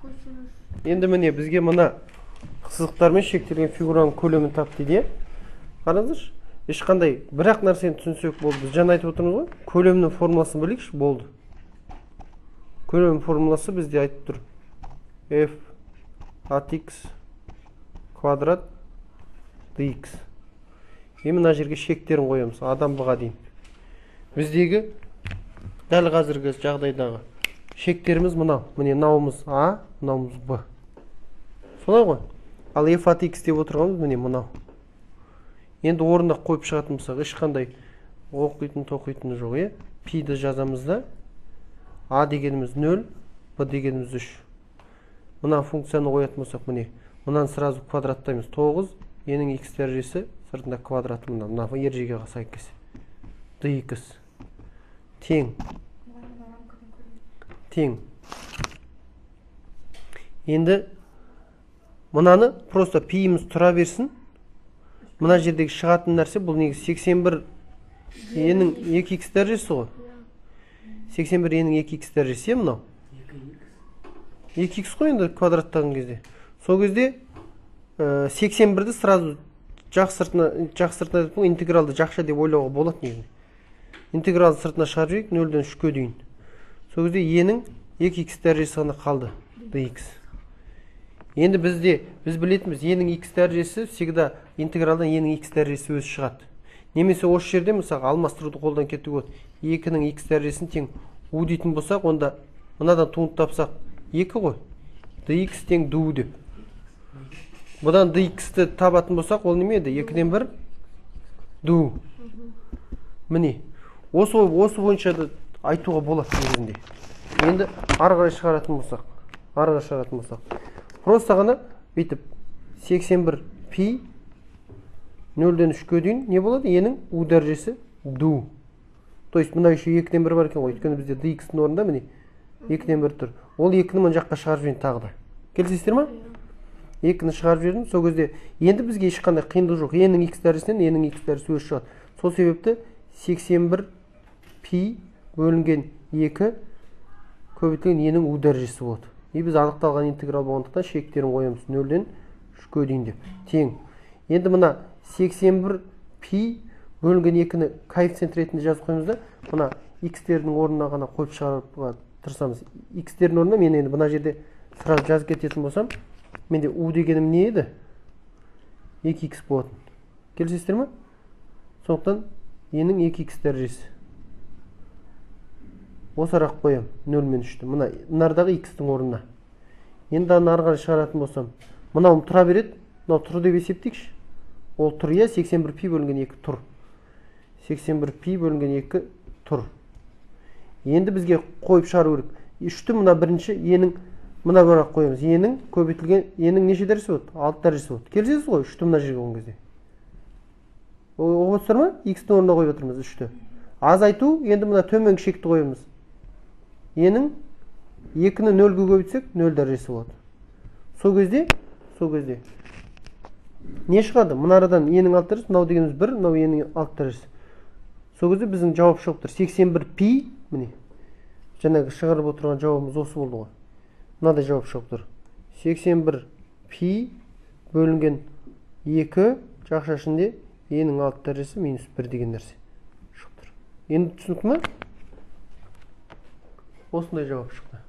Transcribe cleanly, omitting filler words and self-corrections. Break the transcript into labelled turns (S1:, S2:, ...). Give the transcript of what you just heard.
S1: Косинус.
S2: Енді міне, бізге мына сызықтармен шектелген фигураның көлемін тап дейді, иә? Қараңыздаршы, ешқандай бір-ақ нәрсені түсінсек болды. Біз жаңа айтып отырмыз ғой, көлемнің формуласын білейікші, болды. Көлем формуласы бізде айтып тұр. F от x квадрат dx. Енді мына жерге шектерін қоямыз, А-дан Б-ға дейін. Біздегі дәл қазіргі жағдайдағы шектеріміз мынау. Міне, мынауымыз А, мынауымыз Б. Солай ғой? Ал f от x деп отырғанымыз міне мынау. Енді орнына қойып шығатын болсақ, ешқандай оқитын, тоқитыны жоқ, иә? Пиді жазамыз да, А дегеніміз 0, Б дегеніміз 3. Мына функцияны қоятын болсақ, міне, мынаны сразу квадраттаймыз. 9, енің x дәрежесі сыртында квадраты мына, мына ережеге сәйкес. Dx тең. Тең. Енді мынаны просто пиіміз тұра берсін. Мына жердегі шығатын нәрсе бұл негізі 81 енің 2x дәрежесі ғой. 81 енің 2x дәрежесі мынау. 2x қой енді квадраттаған кезде. Сол кезде 81-ді сразу жақ сыртына, жақ сыртына деп, интегралды жақша деп ойлауға болады негізі. Интегралды сыртына шығарып жіберейік 0-ден 3-ке дейін. Сол кезде енің 2x дәрежесі ғана қалды, dx. Енді біз білетінбіз, енің x дәрежесі всегда интегралдан енің x дәрежесі өзі шығады. Немесе осы жерде мысалға алмастыруды қолдан кетуге болады. 2-нің x дәрежесін тең u дейтін болсақ, онда мынадан туынды тапсақ 2 ғой. Dx тең du деп. Бұдан dx-ті табатын болсақ, ол неме еді? 2-ден 1 du. Міне, осы бойынша да айтуға болады негізінде. Енді ары қарай шығаратын болсақ, ары қарай шығаратын болсақ, просто ғана бүйтіп 81 пи 0-ден 3-ке дейін не болады? Енің u дәрежесі du. То есть мына еще 2-ден 1 бар екен ғой. Өйткені бізде dx-тің орнында міне 2-ден 1 тұр. Ол 2-ні мына жаққа шығарып жіберейін тағы да. Келісесіздер ма? 2-ні шығарып жібердім. Сол кезде енді бізге ешқандай қиындық жоқ. Енің x дәрежесінен енің x дәрежесі өзі шығады. Сол себепті 81 пи бөлінген 2 көбейтілген енің u дәрежесі болады. И біз анықталған интеграл болғандықтан шектерін қоямыз 0-ден 3-ке дейін деп. Тең. Енді мына 81 пи бөлінген 2-ні коэффициент ретінде жазып қоямыз да, мына x-тердің орнына ғана қойып шығаруға тырысамыз. X-тердің орнына мен енді мына жерде сразу жазып кететін болсам, менде u дегенім не еді? 2x болатын. Келісесіздер ме? Сондықтан енің 2x дәрежесі. Осырақ қоямын 0 мен 3-ті. Мына мынардағы x-тің орнына. Енді аны ары қарай шығаратын болсам, мынау тұра береді. Мынау тұр деп есептейікші. Ол тұр, иә, 81 пи бөлінген 2 тұр. 81 пи бөлінген 2 тұр. Енді бізге қойып шығару керек. 3-ті мына бірінші енің мына бірақ қоямыз. Енің көбейтілген енің неше дәрежесі болады? 6 дәрежесі болады. Келісесіз ғой, 3-ті мына жерге қойған кезде. Ұғып отырсыздар ма? X-тің орнына қойып отырмыз 3-ті. Азайту, енді мына төменгі шекті қоямыз. Енің 2-ні 0-ге көбейтсек 0 дәрежесі болады. Сол кезде не шығады? Мына арадан енің 6 дәрежесі, мынау дегеніміз 1, мынау енің 6 дәрежесі. Сол кезде біздің жауап шығып тұр. 81 пи, міне. Жаңағы шығарып отырған жауабымыз осы болды ғой. Мынадай жауап шығып тұр. 81 пи бөлінген 2 жақша ішінде енің 6 дәрежесі минус 1 деген нәрсе шығып тұр. Енді түсінікті ме? Осындай жауап шықты.